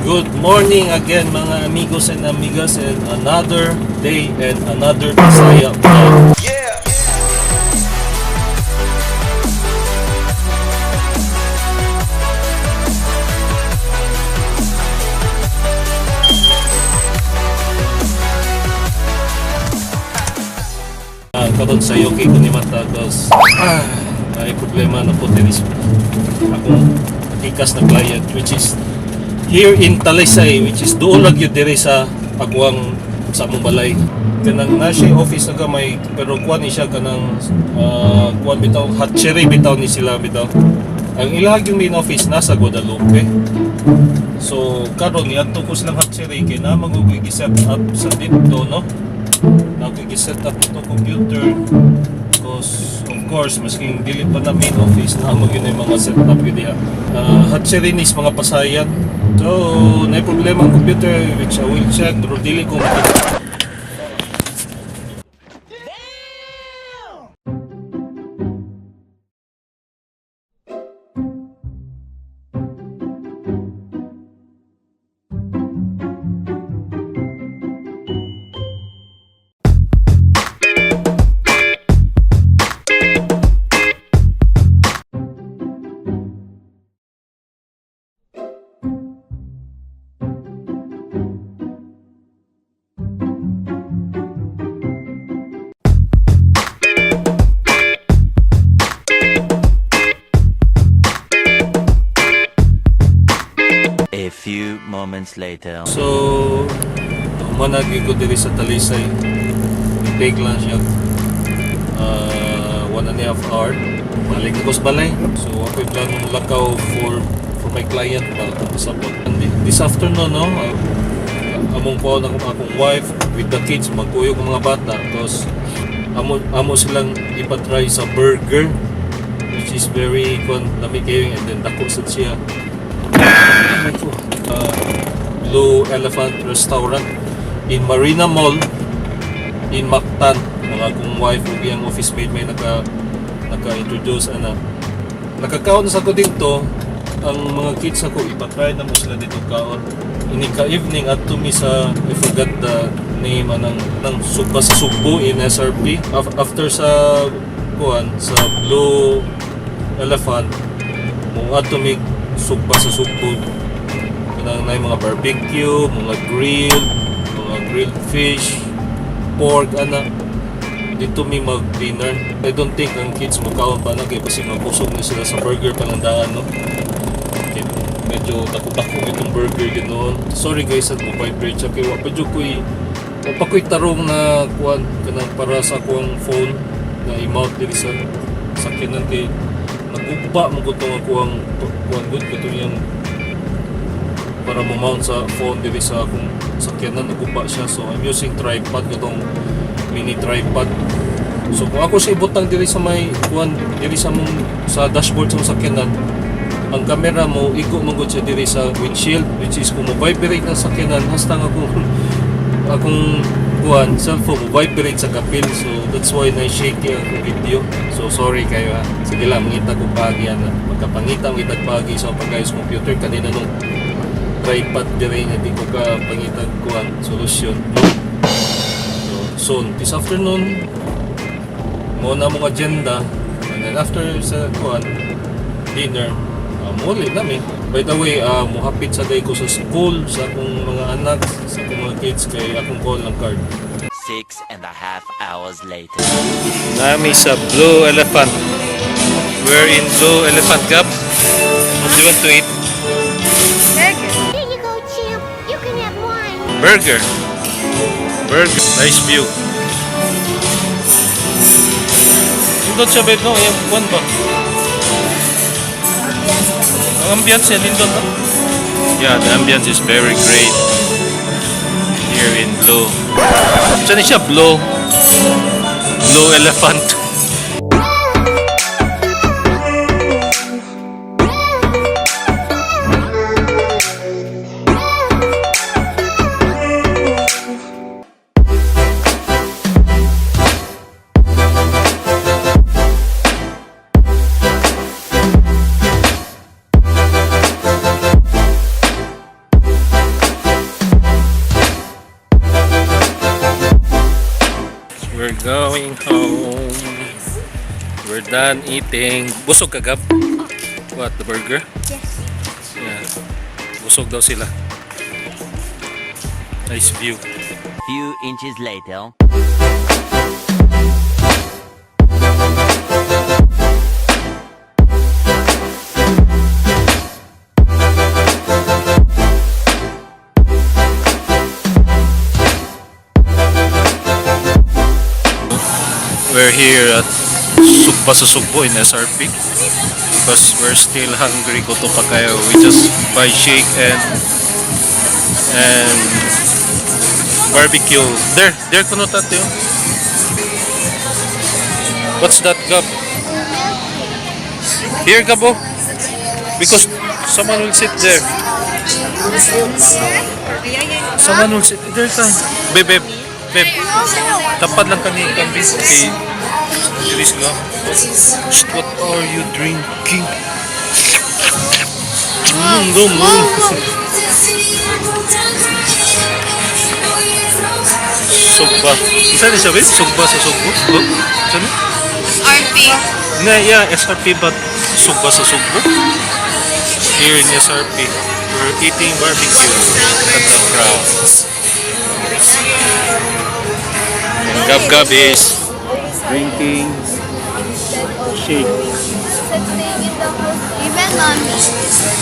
Good morning again, mga amigos and amigas, and another day and another Bisaya vlog. Karon sa UK ko ni mata cause may problema na po dinis akong tikas na client, which is here in Talisay, which is doon lang yun dire sa agwang sa among balay. Kanang na siya office na gamay, pero kuan ni siya kanang kuan bitaw, hatchery bitaw ni sila bitaw. Ang ilahag yung main office nasa Guadalupe. So karon niadto ko silang hatchery kay na magugoy set up sa dito, no, nag-set up ito computer because of course masking dili pa na main office na mo gyud yung mga setup gyud diha. Hatchery ni is mga pasayan, so na problema ang computer, which I will check, pero dili ko makita. A few moments later. So, humanagi ko diri sa Talisay. Take lang siya 1.5 hour. Balik ako sa balay. So, ako'y planong lakaw for my client ba pasabot. And this afternoon, no, among ko na akong wife with the kids, magkuyog ang mga bata because amo silang ipatry sa burger, which is very kon lami kayo, and then dako sad siya. Ay, ko. Blue Elephant Restaurant in Marina Mall in Mactan. Mga akong wife ug iyang office mate may naka-introduce ana. Nakakaon sa ko dito ang mga kids ako, ipatry na mo sila dito kaon. Ini ka evening at mi sa, I forgot the name anang ng Sugba sa Sugbo in SRP. After sa kuan sa Blue Elephant, mo adto mi Sugba sa Sugbo, kanang na mga barbecue, mga grilled fish, pork ana. Dito mi mag dinner. I don't think ang kids mukaon pa na kay kasi mabusog na sila sa burger pa lang daan, no. Okay, medyo dako-dako itong burger gid noon. Sorry guys at mo vibrate siya kay wa pa jud ko'y wa pa ko'y tarong na kuan kanang para sa akong phone na i-mount diri sa sakyanan kay nagugba mo gud tong akong kuan gud katong iyang para mo mount sa phone diri sa akong sakyanan, naguba siya. So I'm using tripod, katong mini tripod. So kung ako siya ibutang diri sa may kuan diri sa mong sa dashboard sa mong sakyanan, ang kamera mo igo man gud siya diri sa windshield, which is kung mo vibrate ang sakyanan, hasta nga akong akong kuan cellphone mo vibrate sa kapil. So that's why na shaky ang akong video, so sorry kayo ha. Sige lang, mangita ko pagi ana, magkapangita ang itag pagi sa pagayos computer kanina nung tripod dire nga di ko ka pangitag kuan solusyon. So soon this afternoon mo na mong agenda, and then after sa kuan dinner, muli nami. By the way, muhapit sa day ko sa school sa akong mga anak, sa akong mga kids, kay akong call ng card. 6.5 hours later. Nami sa Blue Elephant. We're in Blue Elephant Gap. What do you want to eat? Burger. Here you go, champ. You can have mine. Burger. Burger. Nice view. Nindot siya ba, no? Yung kuwan ba? Ang ambience siya, nindot, no? Yeah, the ambience is very great here in Blue. Saan siya? Blue. Blue Elephant. Going home. We're done eating. Busog ka, Gab? What, the burger? Yes. Yeah. Busog daw sila. Nice view. Few inches later. We're here at Sugba sa Sugbo in SRP because we're still hungry. Gutom pa kaayo. We just buy shake and barbecue. There kuno tato. What's that, Gab? Here, Gabo. Because someone will sit there. Someone will sit there ka. Babe, babe, babe. Tapad lang kani kambis kay Dris ka. Shh, what are you drinking? Dum, dum. Sugba. Isa ni siya, babe? Sugba sa Sugbo? Oh, saan ni? SRP. Na, yeah, SRP, but Sugba sa Sugbo? Here in SRP, we're eating barbecue at the crowd. And Gab Gab is drinking shake. Even mommy.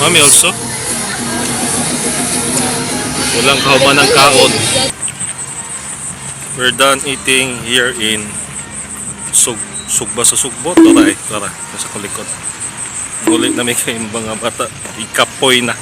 Mommy also? Walang kahuman ng kaon. We're done eating here in Sugba sa Sugbo. Tara eh, tara. Nasa kulikot. Muli na may kayong mga bata. Ikapoy na.